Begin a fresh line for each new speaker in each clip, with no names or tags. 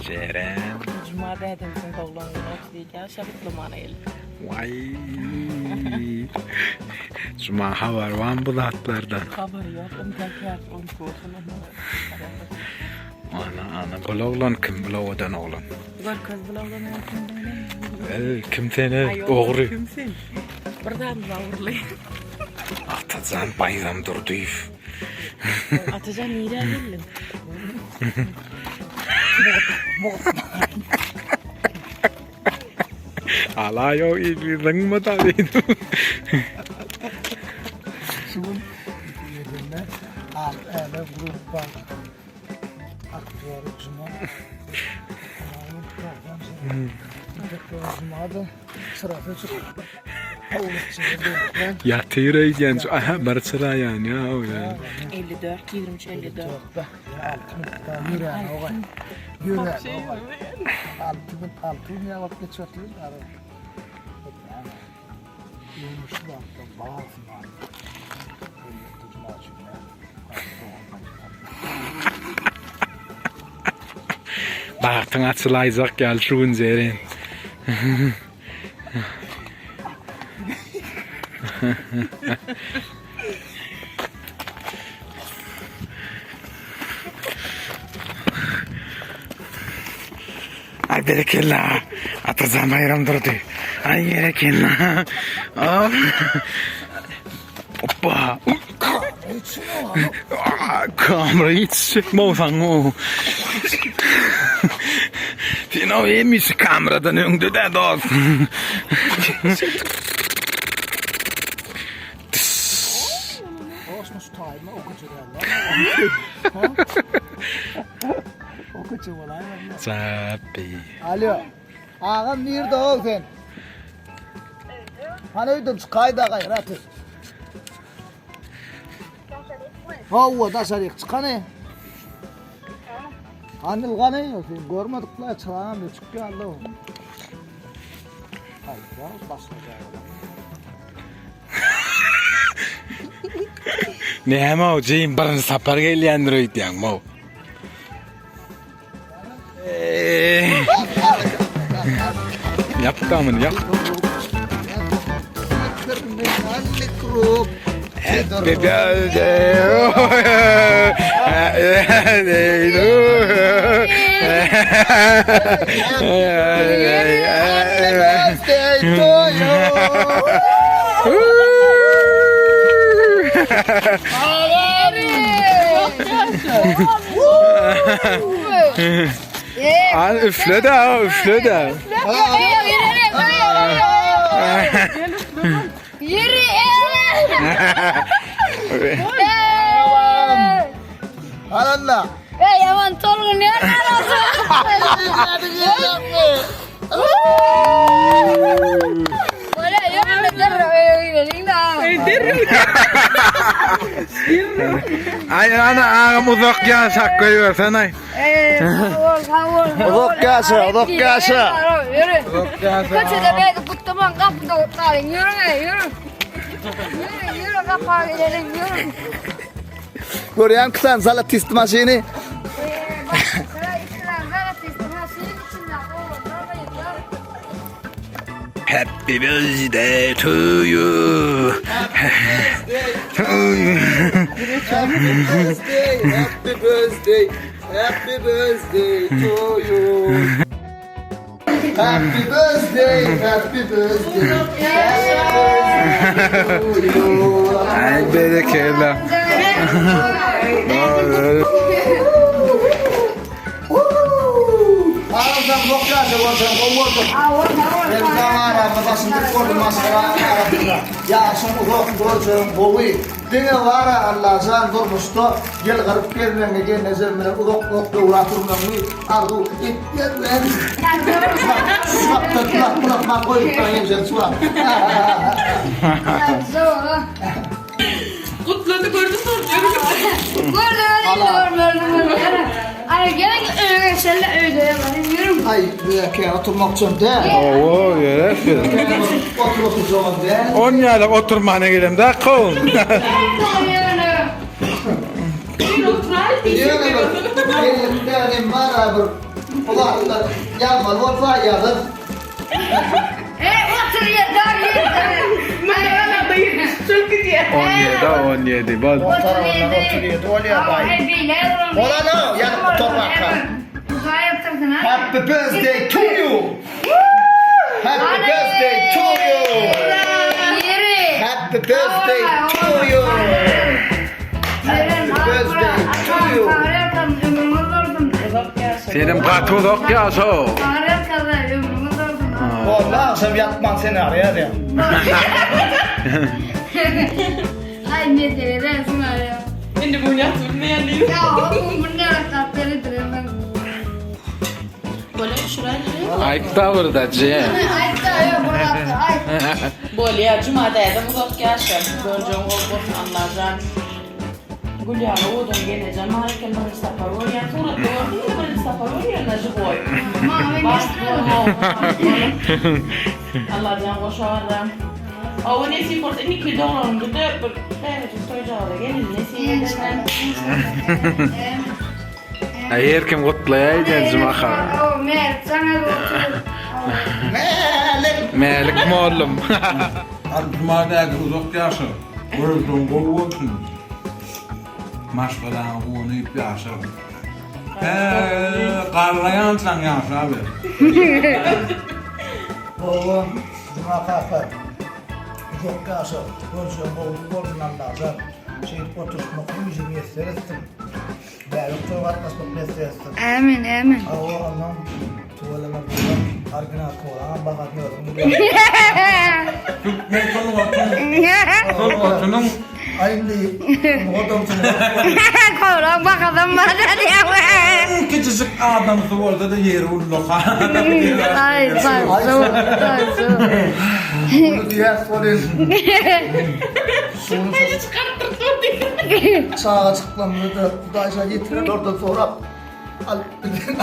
Jeren.
Juma dädemsiň doglan güni 37 ýaşa gutlamana geldim.
Waý. Juma habar barmy bu zatlardan?
Habary ýok, ynsan 12 bolsun onda.
Ana, ana, bul oglan kim, bul owadan oglan?
Görkez bul oglan kimdigini.
Ey, kim sen, ey, ogry?
Kim sen? Bir zadymyz ogurly.
Atajan Baýram Durdyýew.
Atajan nirä geldiň?
Alaý o ili zyňma da diýdim.
Şu gün ýerinde Ak äle gruppa aktýory Juma Juma-da çyrasy öçük.
Ýatyr öýdýän şu aha bir çyra ýanýa o ýa.
54 23 54.
Altı minutda ýöräni ogaý. Ýöräni ogaý. Altı gün, altı gün ýa wagt geçip otyr. Ýöne şu wagtda barsy bar. Elbetde Juma üçin däl.
Bagtyň açylaýjak ýaly şu gün Jeren. Ay berekella. Atajan Bayram durdy. Ay berekella. Hoppa. Kamera hiç çekme olsan o. Sen o hemişe kameradan öňde de dost.
Osmuş taýma o köçe däl. O köçe bolaýma.
Çapy.
Alo. Agam nirde ol sen? Hany öýden çykaý-da gaýrat et. Hawa, daşaryk çykany. Hany ylgany, sen görmedik-le, çyragam öçük ýaly. Haýda, başga jaýda.
Näme o, Jim birinji sapar gelýändir öýdýäňmi o? Ýap gamyny ýap. Happy birthday.
Happy birthday to you.
Al üfle de üfle de.
Ýeri.
Alanda.
Ey aman tolgun ýer
Ay ana agam uzak ýaşak goýbersen ay.
Uzak ýaşa, uzak ýaşa.
Ýürü.
Uzak ýaşa.
Köçede belki gutlaman gapyda gutlaryň. Ýürü, ýürü. Ýürü, ýürü gapa gelelim, ýürü.
Görýän kisan zalatisti maşyny.
Happy birthday to you.
Happy birthday, happy birthday, happy birthday to you. Happy birthday, happy birthday, happy birthday to you.
Ay berekella.
Ağzından bok ýaşa bolsaň gowy bolsun. Men saňa aramda başym dik boldy maşgalaň arasynda. Ýaşyň uzak, görjegiň gowy. Diňe bara Allajan durmuşda ýylgyryp gezmegiňi gelnejem bilen uzak uzak döwran sürmegiňi arzuw etýän. Şu wagtda gulak gulak maňa goýupdyr hemşeri şu wagt.
Gutlady gördüm
Ay gerek öyle şöyle öyle yürü.
Aý bu ýeke oturmakçam däl.
Owo, gerek.
Otur oturjagam däl.
On ýalyk oturmana gelemde kowun.
Ýöne bir ellikde hem bar bir. Bu zatlar ýazmaly bolsa ýazyň.
Ey otur ýerde ýerde.
Munda 73 gidýär.
17 17 bol.
Otuz ýedi bolýar daýy. Bolany ýazyp gutarmaka. Happy birthday to you. Happy birthday to you. Happy birthday to you. Happy birthday to you.
Senem gaty uzak ýaşa.
Boldy agşam ýatman seni araýar ýa.
Ay mesele ben şunu arıyorum.
Indi bu ýatyp bilmeýän diýip.
Ya oğlum bunu ne katları duruyorum.
Bolýar şuraýly.
Aýtda burada je.
Ay da yok burası. Ay.
Bolýar Juma dädem uzak ýaşa. Görjegiň gowy bolsun Allajan. Gül ýaly owadan gelnejem bar eken birinji sapar görýän suratda gördüm indi birinji sapar görýän daže goý. Allajan goşa barra. Hawa nesip bolsa indiki doglanymda-da bir bäbejik toýjagaza gelin nesip ederler.
Aý her kim gutlaýar diýen Juma han.
Mälik.
Mälik mollum.
Juma däde uzak ýaşa. Görjegiň gowy bolsun. Maşgalaňy guwanyp ýaşa. Tä garraýançaň ýaşaber.
Gowy Juma kaka. Uzak ýaşa. Görjegiň gowy bolsun Allajan. Şeýdip oturyşmak hemişe miýesser etsin. Bäbek toýa gatnaşmak miýesser etsin.
Amin amin.
Hawa ondan tüweleme bolsun. Original kolaňam bahasyny özüň bilýäň.
Türkmen sungatynyň sungatynyň
Aý indi sungatam sungat.
Kolaň bakasam bar diýýär.
iň kiçijik adamsy bolsa-da ýeri ullakan.
Ay sag ol, sag ol.
Bunu diýäs bolýan. Çagajyklarymyzy-da Hudaýjan ýetiren oradan sorap alyp bilýän.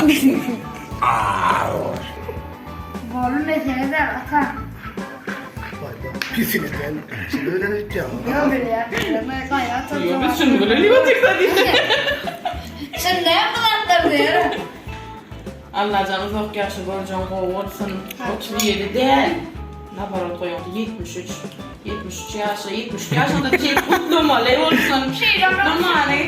Boldy mesele däl ata.
Pisini sen. Şimdi öyle öýtýäň.
Ýok bilýär. Gaýrat
Ýok biz şuny bileli otyrda diýdi.
Şimdi näme bu zatlar diýer.
Allajan uzak ýaşa görjegiň gowy bolsun. 37 däl. Naborot goýuňda 73. 73 ýaşa, 73 ýaşyňda tek gutlamaly bolsun.
Şeýle
Gutlamaly.